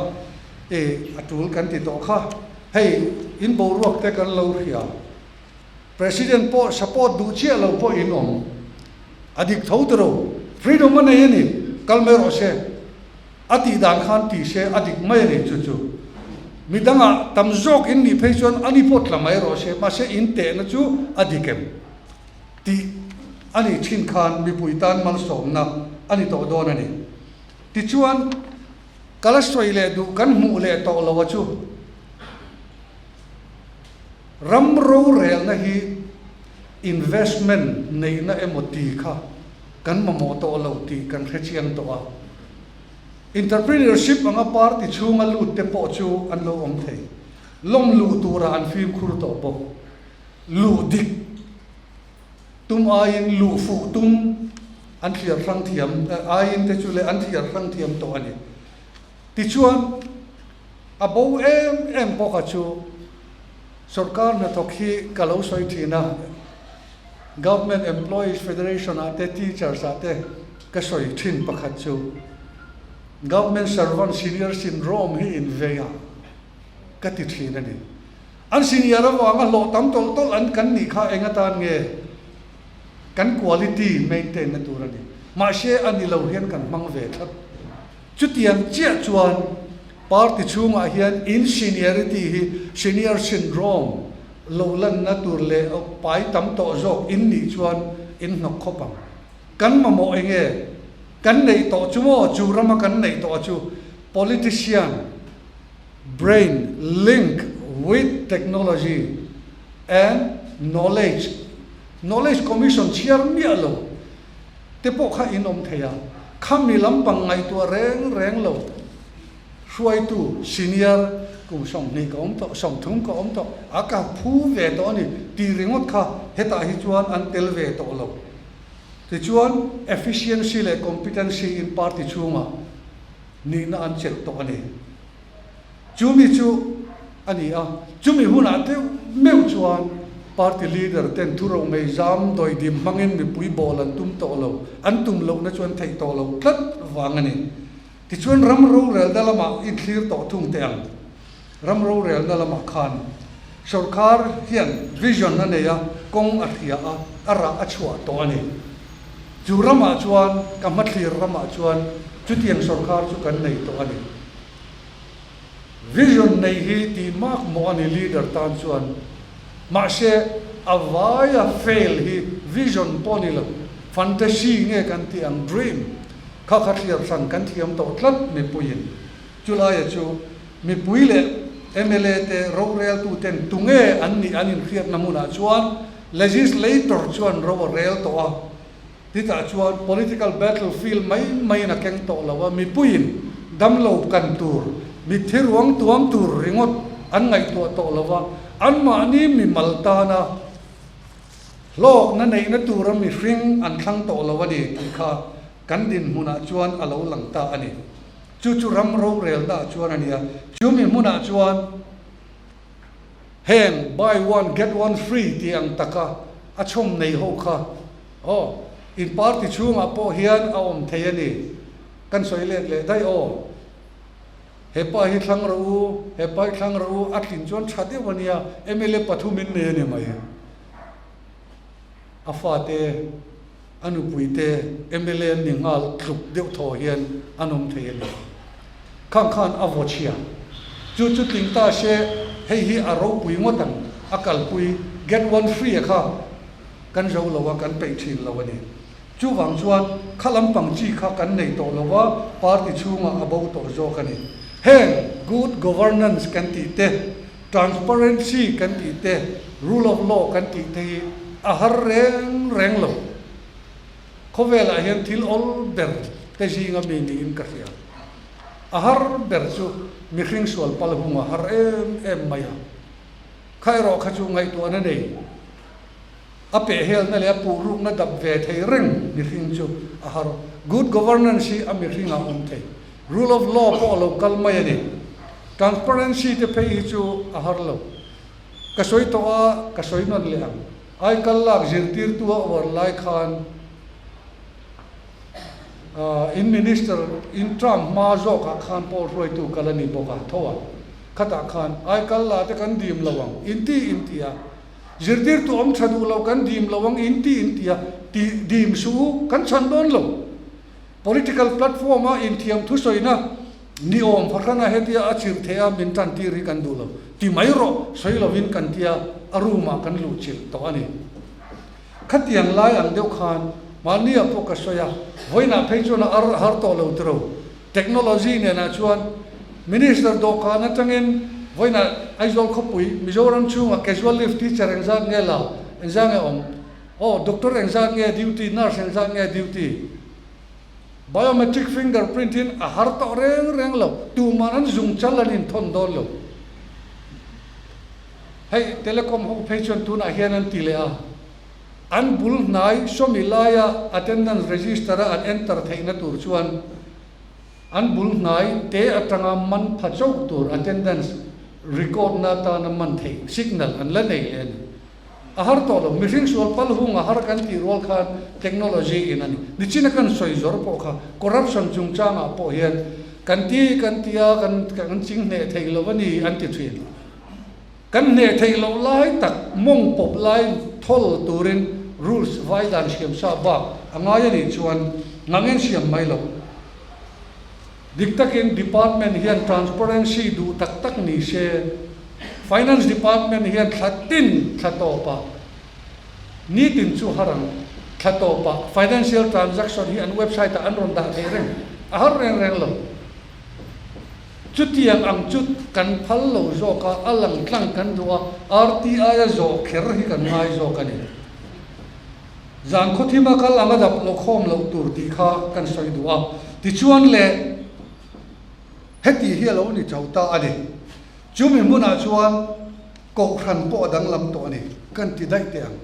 e a tul kan ti tawh kha. Hei in boruak te kan lo hria. President pawh support duh chiah lo pawh in awm. A dik tho tiro. Freedom a nei a ni. Kal mai rawh se. A tih dan khan ti se a dik mai a ni chu chu. Mi dangah tam zawk in nih phei chuan ani pawh tla mai rawh se. Mahse in tehna chu a dik em tih a nih thin khan mipui tan malsawmna a ni tawh dawn a ni. Tichuan ka la sawi leh duh kan hmuh leh tawh lo a chu. Ram rorelna hi investment neihna emaw ti kha kan mamawh tawh lo tih kan hre chiang tawh a. Entrepreneurship anga party chhunga lut te pawh chu an lo awm thei. Lawm luh turah an fimkhur tawh bawk. Luh dik tum aiin luh fuh tum an thliar hrang thiam aiin te chu leh an thliar hrang thiam tawh a ni. Tichuan, a bo em em bawk a chu sorkar hnathawk hi ka lo sawi thin a, Government Employees Federation ah te teachers ah te ka sawi thin pakhat chu Government Servant Senior Syndrome hi in vei a ka ti thin a ni. An senior avanga hlawh tam tawlh tawlh an kan nih kha eng atan nge kan quality maintain na tur a ni. Mahse a ni lo hian kan hmang ve tlat. Chutiang chiah chuan party chhungah hian in seniority hi senior syndrome lo lanna tur leh pai tam tawh zawk in nih chuan in hnawk khawp ang. Kan mamawh eng nge? Kan neih tawh chu maw? Chu rama kan neih tawh chu politician brain link with technology and knowledge, knowledge commission chhiar miah lo. te pawh kha in awm thei a, khami lampang ngaihtuah reng reng lo hruaitu senior kum 20 ka awm tawh, 30 ka awm tawh a ka phu ve tawh a ni tih ringawt kha hetah hi chuan an tel ve tawh lo. Tichuan efficiency leh competency in party chhungah nihna an chelh tawh a ni. Chumi chu a ni a, chumi hunah deuh meuh chuan party leader ten thuro mei zam dawidim hmangin mipui bawl an tum tawh lo, an tum lohna chu an theih tawh lo tlat vang a ni. Tichuan ram rorelna lamah inthlir tawh thung teh ang. Ram rorelna lamah khan sawrkar hian vision a nei a, kawng a hria a, a rah a chhuah tawh a ni. Chu ramah chuan, ka hmathlir ramah chuan chutiang sawrkar chu kan nei tawh a ni. Vision nei hi tih mak mawh a ni leader tan chuan. Mahse a vaia fail hi vision pawh ni lo, fantasy nge kan tih ang dream kha kha thliar hran kan thiam tawh tlat mipuiin. Chulaia chu mipui leh mla te roreltu ten tunge an nih an inhriatna hmunah chuan legislator chuan ro a rel tawh a. Titah chuan political battle field mai maiin a keng tawh lo a, mipuiin damlo kan tur, mitthi ruang tuam tur ringawt an ngaihtuah tawh lo a, anmahni mimal tana hlawkna neihna tura mihring an thlang tawh lo a ni tih kha kan dinhmunah chuan a lo lang ta a ni. Chu chu ram rorelnaah chuan a ni a, chumi hmunah chuan heng buy one get one free tih ang taka a chhawm nei ho kha Aw, in party chhungah pawh hian a awm thei a ni. Kan sawi let leh daih aw. He pa hi thlang rawh u, he pa hi thlang rawh u, a tlin chuan tha deuh a nia, mla pathum in nei a ni mai. A fate. A nupuite mla an ni nghal tluk deuh thaw hian an awm thei a ni. Khang khan a vaw chhia. Chu chu tling ta se hei hi a ropui ngawt ang, a kalpui get one free a kha kan zo lo a, kan peih thin lo a ni. Chuvang chuan kha lampang chi kha kan nei tawh lo a, party chhungah a bo tawh zawk a ni. Heng good governance kan tih te, transparency kan tih te, rule of law kan tih te hi a har reng reng lo. Khawvelah hian thil awl ber te zinga mi niin ka hria. A har ber chu mihring sual pal hung a har em em mai a. Kha erawh kha chu ngaihtuahna nei. A pehhelna leh a puhrukna dap ve thei reng mihring chu a har. Good governance hi a mihringah awm thei. Rule of law pawh a lo kal mai a ni. Transparency te phei hi chu a har lo. Ka sawi tawh a, ka sawi nawn leh ang. Aikal lak zirtirtu a uar lai khan in minister in term hma zawkah khan pawl hruaitu kal a ni bawk a, tho a. Khatah khan aikal la te kan dim lo ang, inti inti a. Zirtirtu awm tha duh lo kan dim lo ang inti inti a, tih dim suh u, kan chhan dawn lo. Political platform a inthiam thusawina ni awm fahrana hetia a chirh theih a min tan tir hi kan duh lo. Ti mai rawh, sawi lovin kan tia a room ah kan luh chilh tawh a ni. Khatiang lai ang deuh khan mahniah pawh ka sawi a, vawiinah phei chuan a ar har tawh lo tiro. Technology nenah chuan Minister dawhkan atangin vawiinah Aizawl khawpui Mizoram chhungah casual leave teacher engzat nge la, engzat nge awm? Aw, doctor engzat nge duty, nurse engzat nge duty? Biometric finger print in a har tawh reng reng lo, tuman an zung chal an inthawn dawn lo. Hei telecom ho phei chuan tunah hian an ti leh a, an bul hnai sawmi laia attendance register a an enter theihna tur chuan an bul hnai te atanga man pha chauh tur attendance record na atana man theih signal an la nei leh a ni. A har tawh lo, mihring sual pal hung a har kan tih rual khan technology in a ni. Nichina kan sawi zawr pawh kha corruption chungchangah pawh hian kan ti kan ti a, kan kan ching hneh thei lo a ni an ti thin. Kan hneh theih loh lai tak mawng pawp lai thawl turin rules vai dan siam sa bak a ngai a nih chuan ngang en siam mai lo. Dik takin department hian transparency duh tak tak ni se, Finance department hian thla tin thla tawpah, nitin chu har ang, thla tawpah financial transaction hi an website ah an rawn dah thei reng, a har reng reng lo. Chutiang ang chu kan phal lo zawk a, a lang tlang kan duh a, RTI a zawh kher hi kan ngai zawk a ni. Zan khawthima kal anga dap lo khawm loh tur tih kha kan sawi duh a, tichuan le heti hi a lo ni tho ta a ni. Chumi hmunah chuan Kohhran pawh a danglam tawh a ni, kan ti daih teh ang.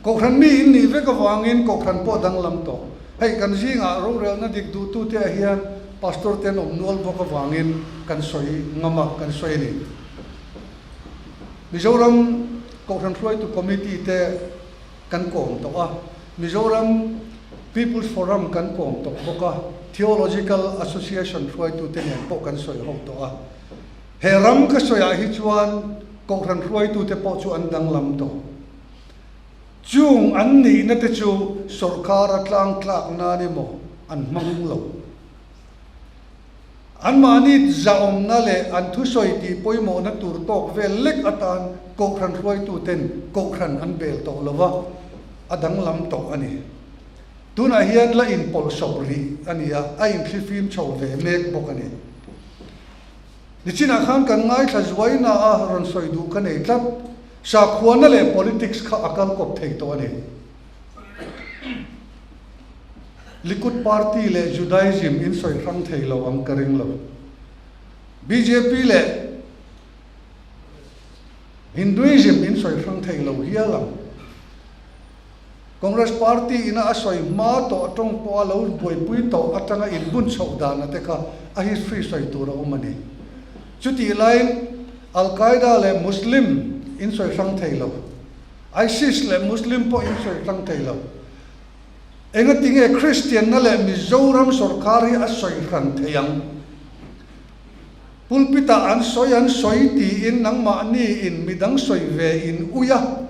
Kohhran mi in nih vek avangin Kohhran pawh danglam tawh. Hei kan zingah rorelna dik duhtute ah hian Pastor te an awm nual bawk avangin kan sawi ngam a, kan sawi a ni. Mizoram Kohhran Hruaitu Committee te kan kawm tawh a, Mizoram People's Forum kan kawm tawh bawk a, Theological Association hruaitute nen pawh kan sawi ho tawh a. He ram ka sawiah hi chuan Kohhran hruaitute pawh chu an danglam tawh. Chung an nihna te chu sawrkara tlangtlak nan emaw an hmang lo. Anmahni zahawmna leh an thusawi tih pawimawhna tur tawk vel lek atan Kohhran hruaituten Kohhran an bel tawh lo va, a danglam tawh a ni. Tunah hian la inpawlhsawp rih a ni a, a inthlifim chho ve mek bawk a ni. Nichinah khan kan ngaithla zuai na a rawn sawi duh ka nei tlat. Sakhuana leh politics kha a kal kawp thei tawh a ni. Likud party leh Judaism in sawi hrang thei lo ang ka ring lo. Bjp leh Hinduism in sawi hrang thei lo hial ang. Congress party ina a sawi hma tawh tawng pawha lo buaipui tawh atanga inbun chhoh dana te kha a history sawi tur a awm a ni. Chutih laiin Al-Qaeda leh Muslim in sawi hrang thei lo. ISIS leh Muslim pawh in sawi hrang thei lo. Engatinge Kristianna leh Mizoram sawrkar hi a sawi hran thei ang? Pulpit-ah an sawi an sawi tiin nangmahni in midang sawi ve in ui a.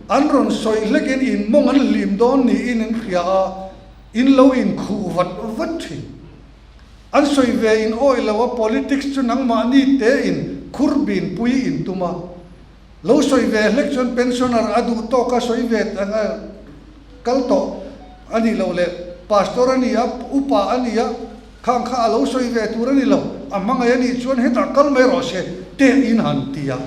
An rawn sawi hlekin in mawng an hlim dawn niin in hria a, in lo inkhuh vat vat thin. An sawi ve in awih lo a, politics chu nangmahni te in khur bin pui in tum a. Lo sawi ve hlek chuan pensioner a duh tawk a sawi ve kal tawh a nih loh leh pastor a ni a, upa a ni a, khang kha a lo sawi ve tur a ni lo, a hmangaih a nih chuan hetah kal mai rawh se te in han ti a.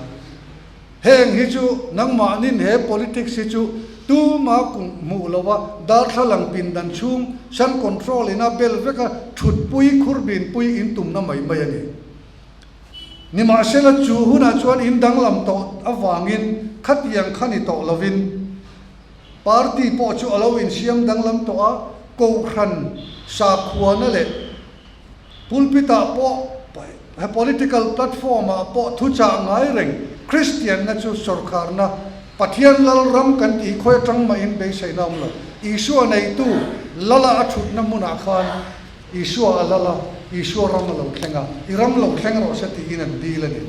Heng hi chu nangmahnin he politics hi chu tuma kum hmuh lo a, darthlalang pindan chhung sun control in a bel vek a, thutpui khurbinpui in tumna mai mai a ni. Nimahsela chu hunah chuan in danglam tawh avangin khatiang kha ni tawh lovin party pawh chu a lo insiam danglam tawh a, kohhran sakhuana leh pulpit-ah pawh he political platform-ah pawh thuchah ngai reng Kristianna chu sawrkharna Pathian lal ram kan tih khawi atang mahin beiseina awm lo. Isua neitu lala a thutna hmunah khan Isua a lal a, Isua ram a lo thleng a, i ram lo thleng rawh se tiin an dil a ni.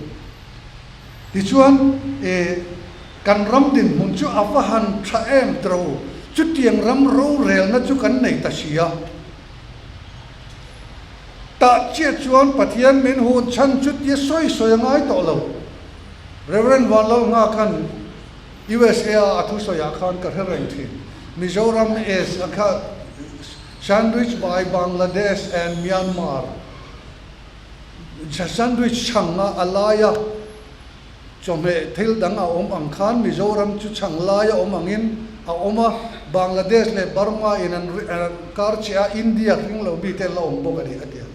Tichuan, e, kan ram dinhmun chu a va han tha em tiro u, chutiang ram rorelna chu kan nei ta si a. Tah chiah chuan Pathian min hun chhan chu tia sawi sawi a ngai tawh lo. Rev. Vanlalnga khan USA a a thusawiah khan ka hre reng thin. Mizoram is a kha sandwich by Bangladesh and Myanmar. Sandwich chhang a a laia chawhmeh thil dang a awm ang khan Mizoram chu chhang laia awm angin a awm a, Bangladesh leh Burma in an kar chiah a, India hring lo mite an la awm bawk a ni a ti a.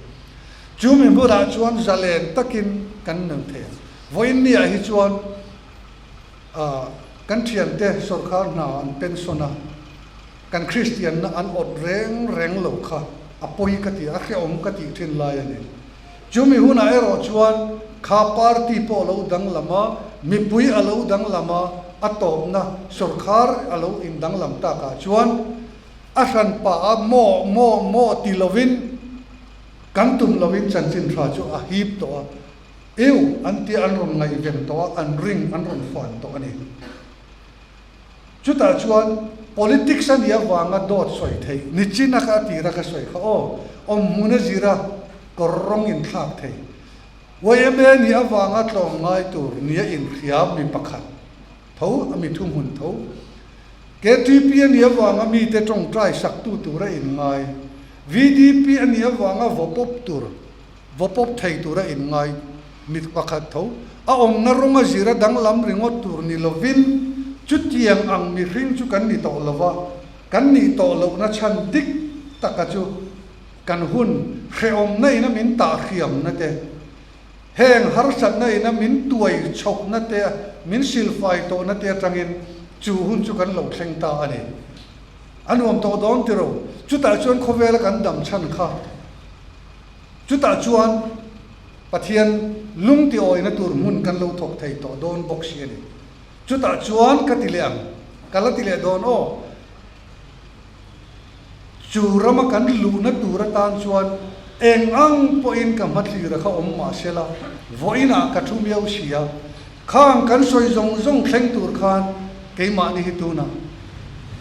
Chu mi hmunah chuan zalen takin kan nun thei ang. Vawiin niah hi chuan Kan thiante sawrkar hna an pension a, kan Kristianna an awt reng reng lo kha a pawi ka ti, a hrehawm ka tih thin lai a ni. Chumi hunah erawh chuan kha party pawh a lo danglam a, mipui a lo danglam a, a tawpna sawrkar a lo indanglam takah chuan a hranpa a maw maw maw ti lovin kan tum lovin chanchin tha chu a hip tawh a. Eu an tia an rawn ngaihven tawh a, an ring an rawn fan tawh a ni. Chutah chuan politics a nih avanga dawt sawi theih nichin a kha a tira ka sawi kha aw, awmhmun a zira kawr rawng inthlak thei. Yma nih avanga tlawm ngai tur nia inhria mi pakhat tho, a mi thuhmun tho. KTP a nih avanga mite tawngtai saktu tura inngai. VDP a nih avanga vawpawp tur. Vaw pawp thei tura inngai mit pakhat tho a awmna rawng a zira danglam ringawt tur ni lovin chutiang ang mihring chu kan ni tawh lova, kan nih tawh lohna chhan dik taka chu kan hun hrehawmna ina min tahhriamna te, heng harsatna ina min tuai chhohna te, min silfai tawhna te atangin chu hun chu kan lo thleng ta a ni. A nuam tawh dawn tiro, chutah chuan khawvela kan dam chhan kha. Chutah chuan Pathian lung tiawihna tur hmun kan lo thawk thei tawh dawn bawk si a ni. Chutah chuan ka ti leh ang, ka la ti leh dawn aw. Chu rama kan luhna tur atan chuan eng ang pawhin ka hmathlir a kha awm mah se la, vawiinah ka thu miau si a, khang kan sawi zawng zawng thleng tur khan keimahni hi tunah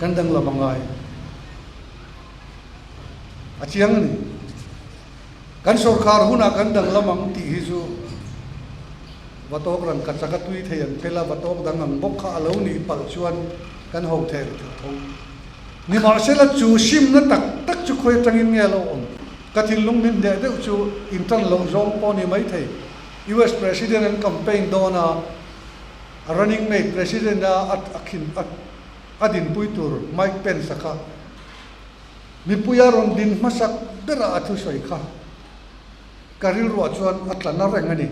kan danglam a ngai. A chiang a ni. Kan sawrkhar hunah kan danglam ang tih hi chu va tawk rang ka chak a tui thei an phel a, va tawk dang ang bawk kha a lo nih palh chuan kan ho thei lo tho. Nimahsela chu simna tak tak chu khawi atangin nge a lo awm? Ka thinlung min hneh deuh chu in tan loh zawng pawh ni maithei. US President an campaign dawn a, a running mate President a a khin a a dinpui tur Mike Pence a kha Mipuia rawn din hmasak berah a thusawi kha ka rilruah chuan a tla na reng a ni.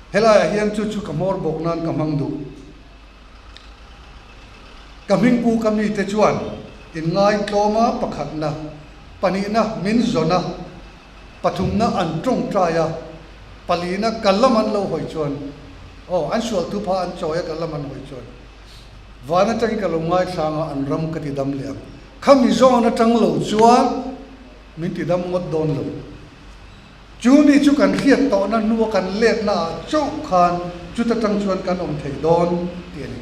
Helaiah hian chu chu ka hmawr bawk nan ka hmang duh. Ka hmingpu ka mite chuan inngaihtlawma pakhatna, pahnihna min zawn a, pathumna an tawngtai a, palina ka lam an lo hawi chuan, aw, an sual thupha an chawi a ka lam an hawi chuan. Van atangin ka lo ngaithlang a, an ram ka ti dam leh ang. Khami zawn atang lo chuan min ti dam ngawt dawn lo. Chu mi chu kan hriat tawhna hnua kan letna ah chauh khan chuta tang chuan kan awm thei dawn tih a ni.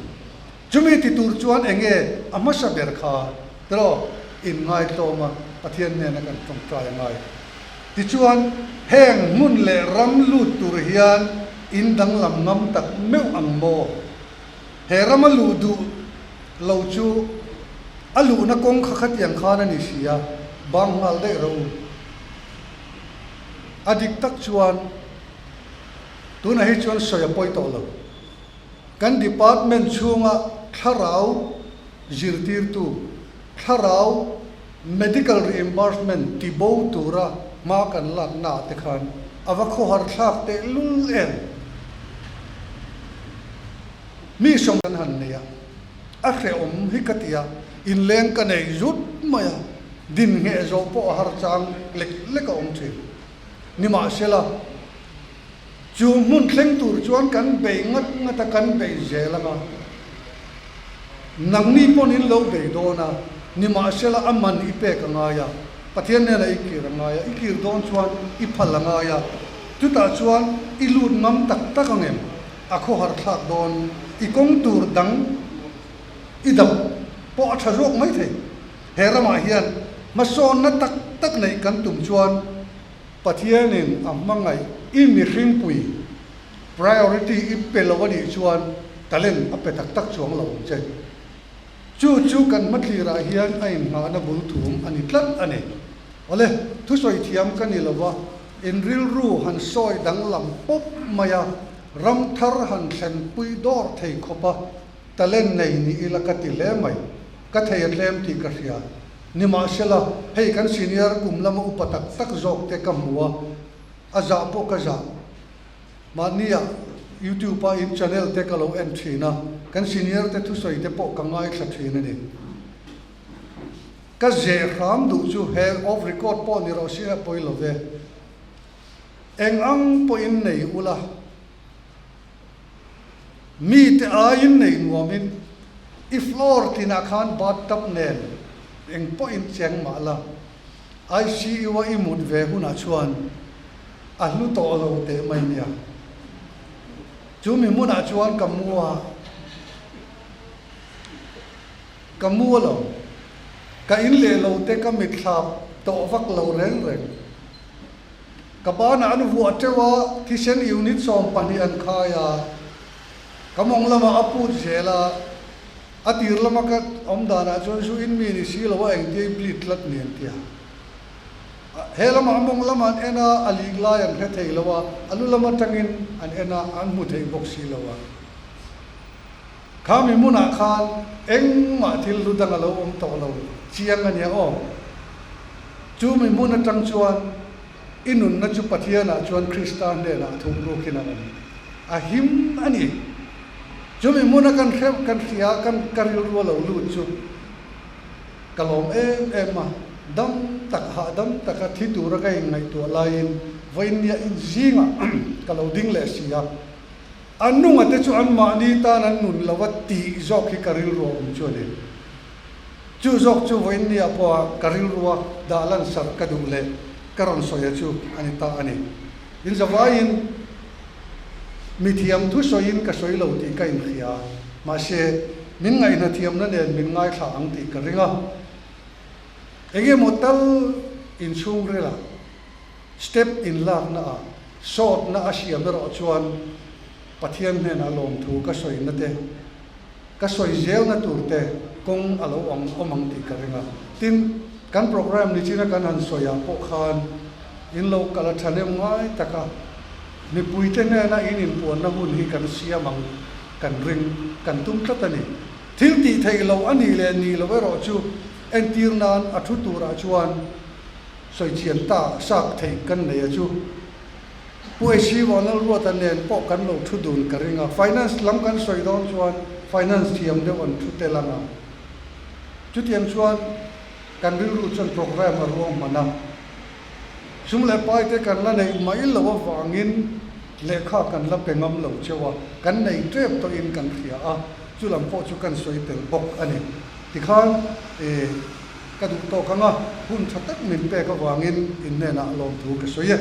Chumi ti tur chuan eng nge a hmasa ber kha tiraw inngaihtlawm a Pathian hnena kan tawngtai a ngai. Tichuan, heng hmun leh ram lut tur hian in danglam ngam tak meuh ang maw? He rama luh duh lo chu a luhna kawng kha khatiang khan a ni si a, bang nghal daih rawh u. A dik tak chuan tunah hi chuan sawi a pawi tawh lo. Kan department chhunga thlarau zirtirtu, thlarau medical reimbursement ti bo tura hma kan lakna ah te khan a va khawhar thlak teh lul em? Mi sawm kan han nei a, a hrehawm hi ka ti a, inleng ka nei zut mai a, din ngheh zawh pawh a har chang lek lek a awm thin. Nimahsela. Chu hmun thleng tur chuan kan bei ngat ngat a, kan bei zel ang a. Nangni pawn in lo bei dawn a, nimahsela a man i pek a ngai a, Pathian hnenah i kir a ngai a, i kir dawn chuan i phal a ngai a, chutah chuan i lut ngam tak tak ang em? A khawhar thlak dawn, i kawng tur dang i dap pawh a tha zawk mai thei. He ramah hian hmasawnna tak tak neih kan tum chuan, Pathianin a hmangaih i mihringpui priority i pe lo a nih chuan talent a pe tak tak chuang lo ang che. Chu chu kan hmatlirah hian a inngahna bul thum a ni tlat a ni. Awle, thusawi thiam ka ni lo va, in rilru han sawi danglam pawp mai a, ram thar han thlenpui dawr thei khawp a, talent nei ni ila ka ti hle mai. Ka thei a tlem tih ka hria. Nimahsela, hei kan senior kum lama upa tak tak zawk te ka hmu a, a zah pawh ka zah. Mahnia YouTube a in channel te ka lo en thin a, kan senior te thusawi te pawh ka ngaithla thin a ni. Ka zeh hram duh chu he off record pawh ni rawh se a pawi lo ve. Eng ang pawhin nei ula. Mite aiin nei nuamin i floor tinah khan bathtub nen eng pawhin cheng mah la, ICU-a i mut ve hunah chuan a hlu tawh lo teh mai nia. Chu mi hmunah chuan ka mu a, ka mu a lo. Ka in leh lo te ka mitthla tawh vak lo reng reng. Ka banah an vuah teuh a, thisen unit 12 an khai a, ka mawng lamah a put zel a, a tir lama ka awm danah chuan zu in mi ni si lo a engtia i bleed tlat ni an ti a. He lamah a mawng lamah an en a, a lik lai an hre thei lo a, a lu lam atangin an en a, an hmu thei bawk si lo a. Kha mi hmunah khan engmah thil hlu dang a lo awm tawh lo chiang a nia aw. Chu mi hmun atang chuan i nunna chu Pathianah chuan Krista hnenah thuk rukin a awm. A him a ni. Chu mi hmuna kan hreuh kan hria kan ka rilru a lo lut chu ka lawm em em a, dam tak hahdam taka thi tura ka inngaihtuah laiin vawiinnia inzingah ka lo ding leh si a. A nunga te chu anmahni tan an nun lo a tih zawk hi ka rilru a awm chu a ni. Chu zawk chu vawiinniah pawha ka rilrua dah lansarh ka duh leh ka rawn sawi a chu a ni ta a ni. In zavaiin mithiam thusawiin ka sawi lo tih ka inhria a, mahse min ngaihna thiamna nen min ngaithla ang tih ka ring a. Engemaw tal inchhungrilah Step inlakna ah sawtna a siam erawh chuan Pathian hnenah lawmthu ka sawina te, ka sawi zelna tur te kawng a lo awm awm ang tih ka ring a. Tin, kan programme nichina kan han sawi ah pawh khan in lo kal a thahnem ngai tak a, mipuite hnena in inpuanna hun hi kan siam ang kan ring, kan tum tlat a ni. Thil tih theih loh a nih leh nih loh erawh chu entir nan a thu turah chuan Sawichian ta sak theih kan nei a chu. Pu AC Vanlalruata nen pawh kan lo thu dun ka ring a, finance lam kan sawi dawn chuan finance thiam deuh an thu tel ang a. Chutiang chuan kan rilru chuan programme a ruang hman a, sum leh pai te kan la neih mai loh avangin lehkha kan la pe ngam lo cheu a, kan nei tep tawhin kan hria a, chu lam pawh chu kan sawi tel bawk a ni. Tikhan e. Ka duh tawk ang a, hun tha tak min pek avangin in hnenah lawmthu ka sawi e.